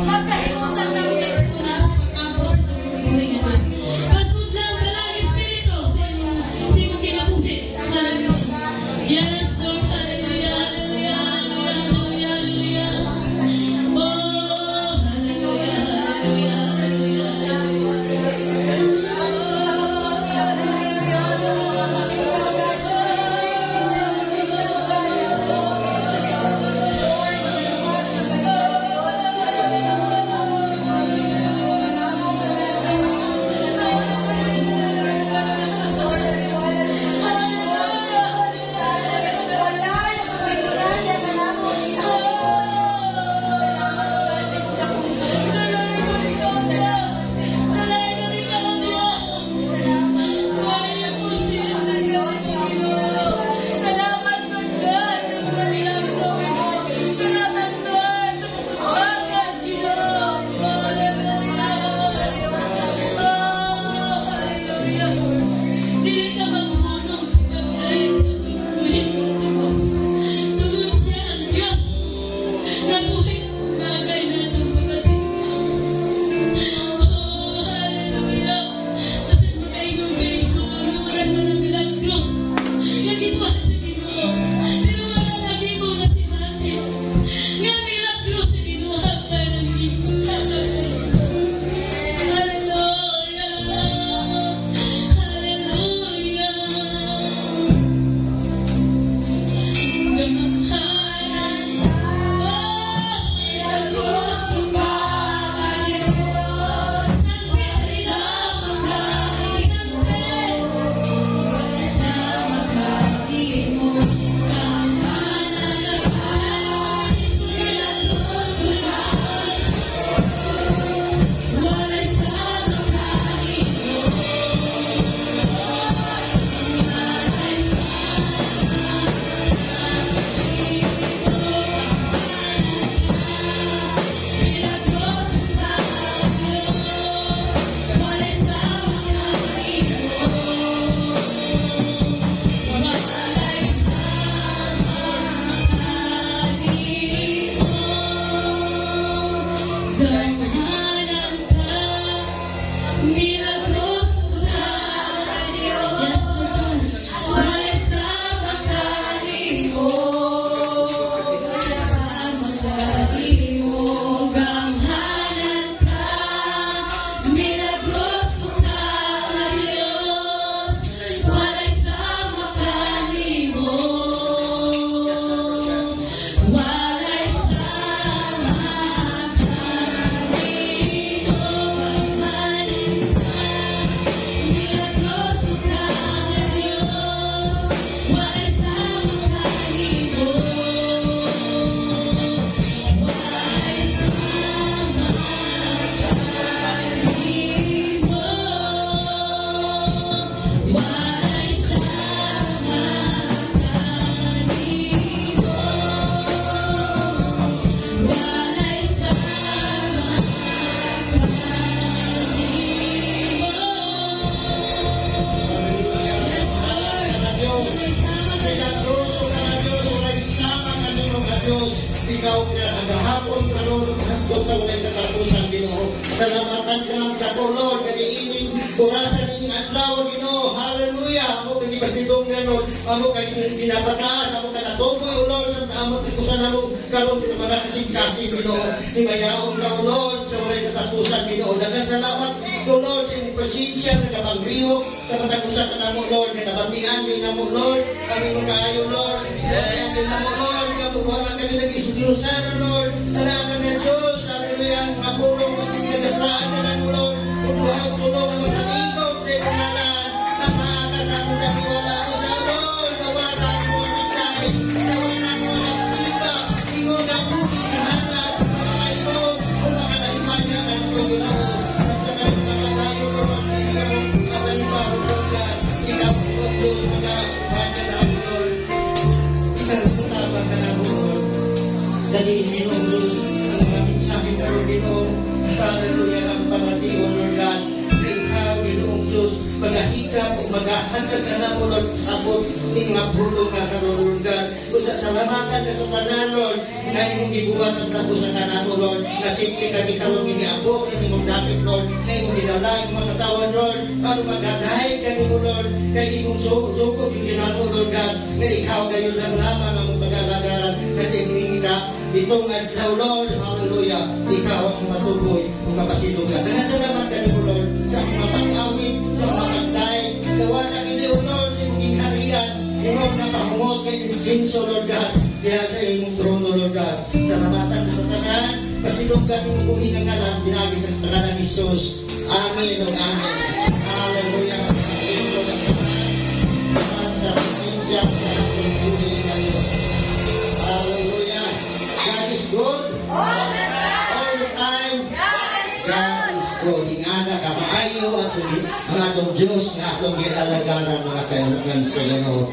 Magkahimutan kang igsuon sa pagkampo sa buhi nga Diyos. Pasudla ang Balaang Espiritu sa imong kinabuhi. Hallelujah. Yes, Lord. Hallelujah. Hallelujah. Hallelujah. Hallelujah. Oh, hallelujah. Hallelujah. Hallelujah. Hallelujah. Oh, hallelujah. Talaga ikaw, Diyos. Ay, imposible. Salamat, Lord God, sa mga milagro. Salamat, Lord, sa mga Ginoo. Hallelujah. Oh, hallelujah. Dili ka maghunong sa pagdaig sa buhi mo, Diyos. Tungod siya ang Diyos na buhi nagay natong pagkasimba. Oh, hallelujah. Kasi makaingon kay igsoon nga wala man ang milagro nga gibuhat sa Ginoo. Pero wala lagi mo nasinati nga milagro sa Ginoo hanggang ang Hallelujah. Hallelujah. Gamhanan. Oh, milagroso ka, Diyos. Walay sama kanimo. Walay sama kanimo. Gamhanan ka. Milagroso ka. Walay sama kanimo. Walay sama kanimo. Milagroso ka, Diyos. Walay sama kanimo. Walay sama kanimo. Gamhanan ka, milagroso ka, Diyos. Yes, Lord. Walay sama kanimo. Walay sama kanimo. Gamhanan ka, milagroso ka, Diyos. Walay sama kanimo. Walay sama kanimo. Gamhanan ka, milagroso ka, Diyos. Walay sama kanimo. Walay sama kanimo. Walay sama kanimo. Walay sama kanimo. Yes, Lord. Diyos. Walay sama kanimo. Milagroso ka na Diyos, walay sama kanimo nga Diyos. Ikaw nga gahapon, karon, hangtod sa walay katapusan, Ginoo. Salamatan ka lang sa Lord, kani ining orasan, ining adlaw, Ginoo. Hallelujah. Amo kay gipasidunggan, Lord. Amo kay ginapataas, amo kay natukoy, O Lord, sa amo kusan amo karon mga kasing-kasing, Ginoo. Himayaon ka, O Lord, sa walay katapusan, Ginoo. Daghang salamat, O Lord, sa imong presensya nga napanglihok sa matag usa ka namo, Lord, nga nabatian din namo, Lord, ang imong kaayo, Lord. Nabatian din namo, Lord, nga wala kami nag-isudyosan, Lord. Talangan ng Diyos, hallelujah, ang mga pulong nagasaad na namo, Lord. Ug buhaw tulong ang makatingog sa imong ngalan, ang maaka sa among katiwala. O sa Lord, nawala ang mga mensahe, nawala ang mga nagsimba, ingon na buhi halad, mga kaibog, o mga kalimanya ng Ginoo. Sa kanang mga kagayo, Lord, ikaw ang Lord, ikaw, O Diyos, mga uban na Lord. Ikaw, tabang ka na, Lord. Daliin, Ginoong Diyos, ang mga mensahe karon, Ginoo. Hallelujah, ang pamation, Lord God. Na ikaw, Ginoong Diyos, magahikap o magahantag ka na mo, Lord, sabot ning mga pulong nga karon, Lord God. Usa salamatan ka sa tanan, Lord, nga imong gibuhat sa tago sa kanamo, Lord, na simple kami karon giniabot ang imong dapit, Lord, na imong gidala imong mga katawan, Lord, aron magadahay kanimo, Lord, kay imong sugo yung ginamo, Lord God, nga ikaw gayon lang lamang ang among pag-alagaran, kasi imong kita itong adlaw, Lord, hallelujah, ikaw ang matugoy, ang mapasilong ka. Kaya salamat kanimo, Lord, sa mga pag-awit, sa mga pagdaig, gawa na kini, O Lord, sa imong gingharian, imong napahungot kay insinso, Lord God, kaya sa imong trono, Lord God. Salamatan ka sa tanan, pasilong ka imong buhi nga ngalan, binagi sa pangalan ni Jesus. Amen o amen. Hallelujah. Sa pasensya sa atong buhi nga Diyos. Hallelujah. God is good. All the time. God is good. Ingana ka maayo atong ang atong Diyos nga atong gialagaran, mga kailangan sa Ginoo.